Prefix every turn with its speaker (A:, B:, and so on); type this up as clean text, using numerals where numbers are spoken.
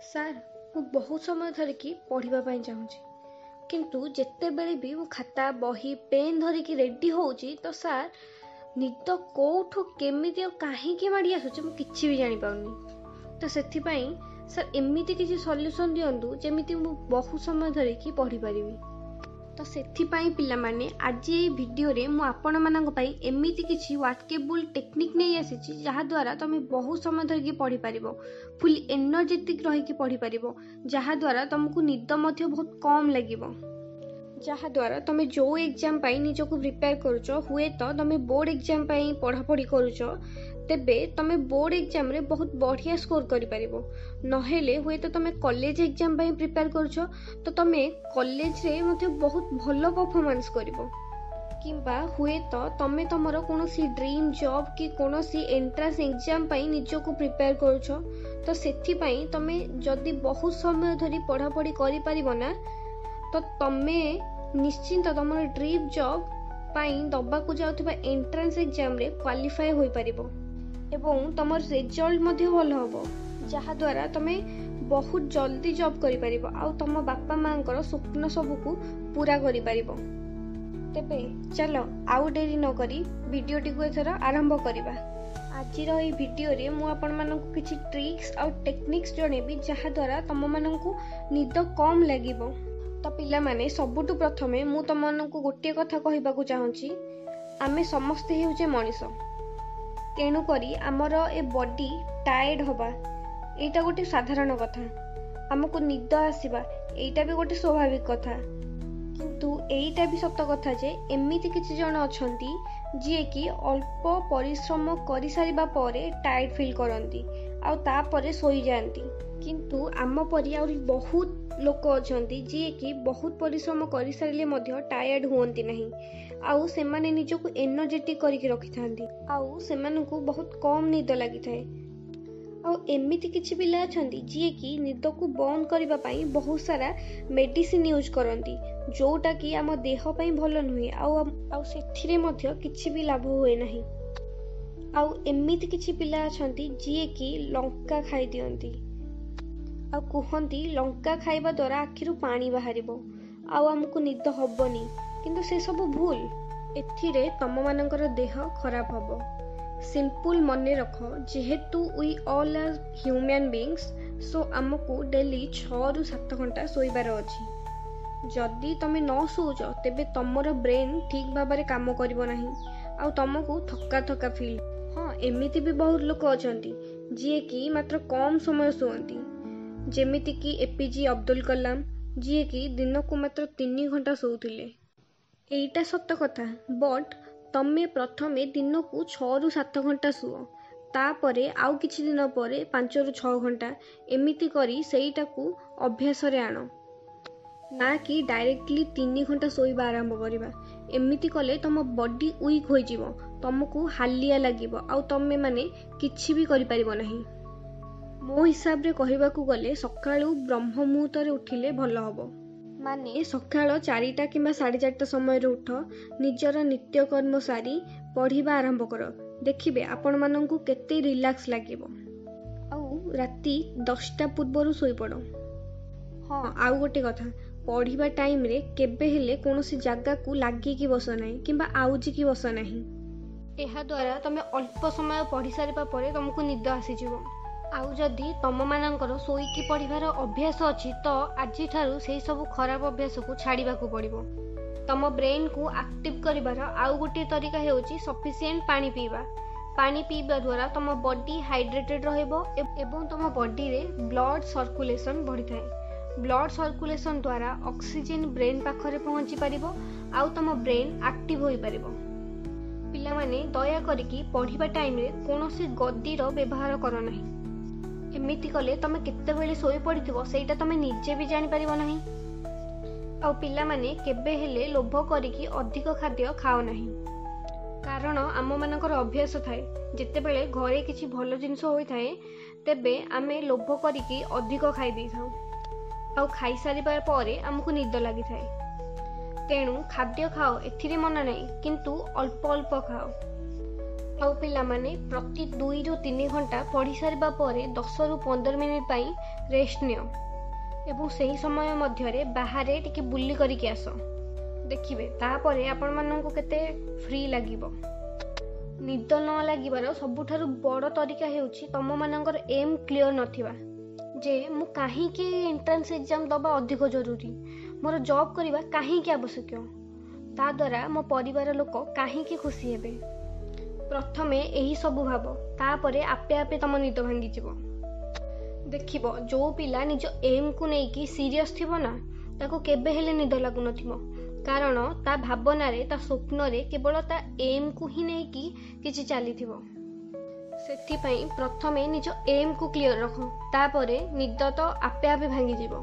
A: Sir, ମୁଁ ବହୁତ ସମୟ ଧରିକି ପଢ଼ିବା ପାଇଁ ଚାହୁଁଛି, କିନ୍ତୁ ଯେତେବେଳେ ବି ମୁଁ ଖାତା, ବହି, ପେନ୍ ଧରିକି ରେଡ଼ି ହେଉଛି ତ ସାର୍ ନିଦ କେଉଁଠୁ କେମିତି ଆଉ କାହିଁକି ମାଡ଼ି ଆସୁଛି ମୁଁ କିଛି ବି ଜାଣିପାରୁନି। ତ ସେଥିପାଇଁ ସାର୍ ଏମିତି କିଛି ସଲ୍ୟୁସନ୍ ଦିଅନ୍ତୁ ଯେମିତି ମୁଁ ବହୁତ ସମୟ ଧରିକି ପଢ଼ିପାରିବି। ତ ସେଥିପାଇଁ ପିଲାମାନେ, ଆଜି ଏଇ ଭିଡ଼ିଓରେ ମୁଁ ଆପଣମାନଙ୍କ ପାଇଁ ଏମିତି କିଛି ୱାର୍କେବୁଲ୍ ଟେକ୍ନିକ୍ ନେଇ ଆସିଛି ଯାହାଦ୍ୱାରା ତୁମେ ବହୁତ ସମୟ ଧରିକି ପଢ଼ିପାରିବ, ଫୁଲ୍ ଏନର୍ଜେଟିକ୍ ରହିକି ପଢ଼ିପାରିବ, ଯାହାଦ୍ୱାରା ତୁମକୁ ନିଦ ମଧ୍ୟ ବହୁତ କମ୍ ଲାଗିବ, ଯାହାଦ୍ୱାରା ତୁମେ ଯେଉଁ ଏକ୍ଜାମ୍ ପାଇଁ ନିଜକୁ ପ୍ରିପେୟାର କରୁଛ, ହୁଏତ ତୁମେ ବୋର୍ଡ଼ ଏକ୍ଜାମ୍ ପାଇଁ ପଢ଼ାପଢ଼ି କରୁଛ, ତେବେ ତୁମେ ବୋର୍ଡ଼ ଏକ୍ଜାମ୍ରେ ବହୁତ ବଢ଼ିଆ ସ୍କୋର କରିପାରିବ। ନହେଲେ ହୁଏତ ତୁମେ କଲେଜ ଏକ୍ଜାମ୍ ପାଇଁ ପ୍ରିପେୟାର କରୁଛ, ତ ତୁମେ କଲେଜରେ ମଧ୍ୟ ବହୁତ ଭଲ ପରଫର୍ମାନ୍ସ କରିବ। କିମ୍ବା ହୁଏତ ତୁମେ ତୁମର କୌଣସି ଡ୍ରିମ୍ ଜବ୍ କି କୌଣସି ଏଣ୍ଟ୍ରାନ୍ସ ଏକ୍ଜାମ୍ ପାଇଁ ନିଜକୁ ପ୍ରିପେୟାର କରୁଛ, ତ ସେଥିପାଇଁ ତୁମେ ଯଦି ବହୁତ ସମୟ ଧରି ପଢ଼ାପଢ଼ି କରିପାରିବ ନା, ତ ତୁମେ ନିଶ୍ଚିନ୍ତ ତୁମର ଡ୍ରିମ୍ ଜବ୍ ପାଇଁ ଦେବାକୁ ଯାଉଥିବା ଏଣ୍ଟ୍ରାନ୍ସ ଏକ୍ଜାମ୍ରେ କ୍ୱାଲିଫାଏ ହୋଇପାରିବ ଏବଂ ତୁମର ରେଜଲ୍ଟ ମଧ୍ୟ ଭଲ ହେବ, ଯାହାଦ୍ୱାରା ତୁମେ ବହୁତ ଜଲ୍ଦି ଜବ୍ କରିପାରିବ ଆଉ ତୁମ ବାପା ମାଆଙ୍କର ସ୍ୱପ୍ନ ସବୁକୁ ପୂରା କରିପାରିବ। ତେବେ ଚାଲ ଆଉ ଡେରି ନକରି ଭିଡ଼ିଓଟିକୁ ଏଥର ଆରମ୍ଭ କରିବା। ଆଜିର ଏହି ଭିଡ଼ିଓରେ ମୁଁ ଆପଣମାନଙ୍କୁ କିଛି ଟ୍ରିକ୍ସ ଆଉ ଟେକ୍ନିକ୍ସ ଜଣେଇବି ଯାହାଦ୍ୱାରା ତୁମମାନଙ୍କୁ ନିଦ କମ୍ ଲାଗିବ। ତ ପିଲାମାନେ, ସବୁଠୁ ପ୍ରଥମେ ମୁଁ ତୁମମାନଙ୍କୁ ଗୋଟିଏ କଥା କହିବାକୁ ଚାହୁଁଛି, ଆମେ ସମସ୍ତେ ହେଉଛେ ମଣିଷ, ତେଣୁକରି ଆମର ଏ ବଡି ଟାୟାର୍ଡ଼ ହେବା ଏଇଟା ଗୋଟେ ସାଧାରଣ କଥା, ଆମକୁ ନିଦ ଆସିବା ଏଇଟା ବି ଗୋଟେ ସ୍ୱାଭାବିକ କଥା। କିନ୍ତୁ ଏଇଟା ବି ସତ କଥା ଯେ ଏମିତି କିଛି ଜଣ ଅଛନ୍ତି ଯିଏକି ଅଳ୍ପ ପରିଶ୍ରମ କରିସାରିବା ପରେ ଟାୟାର୍ଡ଼ ଫିଲ୍ କରନ୍ତି ଆଉ ତାପରେ ଶୋଇଯାଆନ୍ତି। କିନ୍ତୁ ଆମ ପରି ଆହୁରି ବହୁତ ଲୋକ ଅଛନ୍ତି ଯିଏକି ବହୁତ ପରିଶ୍ରମ କରିସାରିଲେ ମଧ୍ୟ ଟାୟାର୍ଡ଼ ହୁଅନ୍ତି ନାହିଁ ଆଉ ସେମାନେ ନିଜକୁ ଏନର୍ଜେଟିକ୍ କରିକି ରଖିଥାନ୍ତି ଆଉ ସେମାନଙ୍କୁ ବହୁତ କମ୍ ନିଦ ଲାଗିଥାଏ। ଆଉ ଏମିତି କିଛି ପିଲା ଅଛନ୍ତି ଯିଏକି ନିଦକୁ ବନ୍ଦ କରିବା ପାଇଁ ବହୁତ ସାରା ମେଡ଼ିସିନ୍ ୟୁଜ୍ କରନ୍ତି, ଯେଉଁଟାକି ଆମ ଦେହ ପାଇଁ ଭଲ ନୁହେଁ ଆଉ ସେଥିରେ ମଧ୍ୟ କିଛି ବି ଲାଭ ହୁଏ ନାହିଁ। ଆଉ ଏମିତି କିଛି ପିଲା ଅଛନ୍ତି ଯିଏକି ଲଙ୍କା ଖାଇଦିଅନ୍ତି ଆଉ କୁହନ୍ତି ଲଙ୍କା ଖାଇବା ଦ୍ୱାରା ଆଖିରୁ ପାଣି ବାହାରିବ ଆଉ ଆମକୁ ନିଦ ହେବନି, କିନ୍ତୁ ସେସବୁ ଭୁଲ। ଏଥିରେ ତମମାନଙ୍କର ଦେହ ଖରାପ ହେବ। ସିମ୍ପଲ୍ ମନେ ରଖ, ଯେହେତୁ we all are human beings, so ଆମକୁ ଡେଲି 6ରୁ 7 ଘଣ୍ଟା ଶୋଇବାର ଅଛି। ଯଦି ତମେ ନ ଶୋଉଛ ତେବେ ତମର ବ୍ରେନ୍ ଠିକ୍ ଭାବରେ କାମ କରିବ ନାହିଁ ଆଉ ତମକୁ ଥକା ଥକା ଫିଲ୍। ହଁ, ଏମିତି ବି ବହୁତ ଲୋକ ଅଛନ୍ତି ଯିଏକି ମାତ୍ର କମ୍ ସମୟ ଶୁଅନ୍ତି, ଯେମିତିକି APJ Abdul Kalam, ଯିଏକି ଦିନକୁ ମାତ୍ର 3 ଘଣ୍ଟା ଶୋଉଥିଲେ। ଏଇଟା ସତ କଥା, ବଟ୍ ତମେ ପ୍ରଥମେ ଦିନକୁ 6ରୁ 7 ଘଣ୍ଟା ଶୁଅ, ତାପରେ ଆଉ କିଛି ଦିନ ପରେ 5ରୁ 6 ଘଣ୍ଟା, ଏମିତି କରି ସେଇଟାକୁ ଅଭ୍ୟାସରେ ଆଣ, ନା କି ଡାଇରେକ୍ଟଲି 3 ଘଣ୍ଟା ଶୋଇବା ଆରମ୍ଭ କରିବା। ଏମିତି କଲେ ତମ ବଡି ୱିକ୍ ହୋଇଯିବ, ତମକୁ ହାଲିଆ ଲାଗିବ ଆଉ ତମେ ମାନେ କିଛି ବି କରିପାରିବ ନାହିଁ। ମୋ ହିସାବରେ କହିବାକୁ ଗଲେ ସକାଳୁ ବ୍ରହ୍ମ ମୁହୂର୍ତ୍ତରେ ଉଠିଲେ ଭଲ ହେବ। ମାନେ ସକାଳ 4ଟା କିମ୍ବା 4:30 ସମୟରେ ଉଠ, ନିଜର ନିତ୍ୟକର୍ମ ସାରି ପଢ଼ିବା ଆରମ୍ଭ କର, ଦେଖିବେ ଆପଣମାନଙ୍କୁ କେତେ ରିଲାକ୍ସ ଲାଗିବ। ଆଉ ରାତି 10ଟା ପୂର୍ବରୁ ଶୋଇପଡ଼। ହଁ, ଆଉ ଗୋଟେ କଥା, ପଢ଼ିବା ଟାଇମ୍ରେ କେବେ ହେଲେ କୌଣସି ଜାଗାକୁ ଲାଗିକି ବସ ନାହିଁ କିମ୍ବା ଆଉଜିକି ବସ ନାହିଁ। ଏହାଦ୍ୱାରା ତମେ ଅଳ୍ପ ସମୟ ପଢ଼ି ସାରିବା ପରେ ତମକୁ ନିଦ ଆସିଯିବ। ଆଉ ଯଦି ତମମାନଙ୍କର ଶୋଇକି ପଢ଼ିବାର ଅଭ୍ୟାସ ଅଛି ତ ଆଜିଠାରୁ ସେଇ ସବୁ ଖରାପ ଅଭ୍ୟାସକୁ ଛାଡ଼ିବାକୁ ପଡ଼ିବ। ତମ ବ୍ରେନ୍କୁ ଆକ୍ଟିଭ୍ କରିବାର ଆଉ ଗୋଟିଏ ତରିକା ହେଉଛି ସଫିସିଏଣ୍ଟ ପାଣି ପିଇବା। ପାଣି ପିଇବା ଦ୍ୱାରା ତମ ବଡି ହାଇଡ୍ରେଟେଡ୍ ରହିବ ଏବଂ ତମ ବଡିରେ ବ୍ଲଡ୍ ସର୍କୁଲେସନ୍ ବଢ଼ିଥାଏ। ବ୍ଲଡ୍ ସର୍କୁଲେସନ୍ ଦ୍ୱାରା ଅକ୍ସିଜେନ୍ ବ୍ରେନ୍ ପାଖରେ ପହଞ୍ଚି ପାରିବ ଆଉ ତମ ବ୍ରେନ୍ ଆକ୍ଟିଭ୍ ହୋଇପାରିବ। ପିଲାମାନେ, ଦୟା କରିକି ପଢ଼ିବା ଟାଇମ୍ରେ କୌଣସି ଗଦିର ବ୍ୟବହାର କର ନାହିଁ। ଏମିତି କଲେ ତମେ କେତେବେଳେ ଶୋଇପଡ଼ିଥିବ ସେଇଟା ତମେ ନିଜେ ବି ଜାଣିପାରିବ ନାହିଁ। ଆଉ ପିଲାମାନେ, କେବେ ହେଲେ ଲୋଭ କରିକି ଅଧିକ ଖାଦ୍ୟ ଖାଅ ନାହିଁ, କାରଣ ଆମମାନଙ୍କର ଅଭ୍ୟାସ ଥାଏ ଯେତେବେଳେ ଘରେ କିଛି ଭଲ ଜିନିଷ ହୋଇଥାଏ ତେବେ ଆମେ ଲୋଭ କରିକି ଅଧିକ ଖାଇ ଦେଇଥାଉ ଆଉ ଖାଇସାରିବା ପରେ ଆମକୁ ନିଦ ଲାଗିଥାଏ। ତେଣୁ ଖାଦ୍ୟ ଖାଅ, ଏଥିରେ ମନା ନାହିଁ, କିନ୍ତୁ ଅଳ୍ପ ଅଳ୍ପ ଖାଅ। ଆଉ ପିଲାମାନେ, ପ୍ରତି 2ରୁ 3 ଘଣ୍ଟା ପଢ଼ି ସାରିବା ପରେ 10ରୁ 15 ମିନିଟ୍ ପାଇଁ ରେଷ୍ଟ ନିଅ ଏବଂ ସେହି ସମୟ ମଧ୍ୟରେ ବାହାରେ ଟିକେ ବୁଲି କରିକି ଆସ। ଦେଖିବେ ତାପରେ ଆପଣମାନଙ୍କୁ କେତେ ଫ୍ରି ଲାଗିବ। ନିଦ ନ ଲାଗିବାର ସବୁଠାରୁ ବଡ଼ ତରିକା ହେଉଛି ତମମାନଙ୍କର ଏମ୍ କ୍ଲିଅର୍ ନଥିବା, ଯେ ମୁଁ କାହିଁକି ଏଣ୍ଟ୍ରାନ୍ସ ଏକ୍ଜାମ୍ ଦେବା ଅଧିକ ଜରୁରୀ, ମୋର ଜବ୍ କରିବା କାହିଁକି ଆବଶ୍ୟକ, ତା ଦ୍ୱାରା ମୋ ପରିବାର ଲୋକ କାହିଁକି ଖୁସି ହେବେ। ପ୍ରଥମେ ଏହି ସବୁ ଭାବ, ତାପରେ ଆପେ ଆପେ ତମ ନିଦ ଭାଙ୍ଗିଯିବ। ଦେଖିବ, ଯେଉଁ ପିଲା ନିଜ ଏମ୍କୁ ନେଇକି ସିରିୟସ୍ ଥିବ ନା, ତାକୁ କେବେ ହେଲେ ନିଦ ଲାଗୁନଥିବ, କାରଣ ତା ଭାବନାରେ, ତା ସ୍ୱପ୍ନରେ କେବଳ ତା ଏମ୍କୁ ହିଁ ନେଇକି କିଛି ଚାଲିଥିବ। ସେଥିପାଇଁ ପ୍ରଥମେ ନିଜ ଏମ୍କୁ କ୍ଲିଅର୍ ରଖ, ତାପରେ ନିଦ ତ ଆପେ ଆପେ ଭାଙ୍ଗିଯିବ।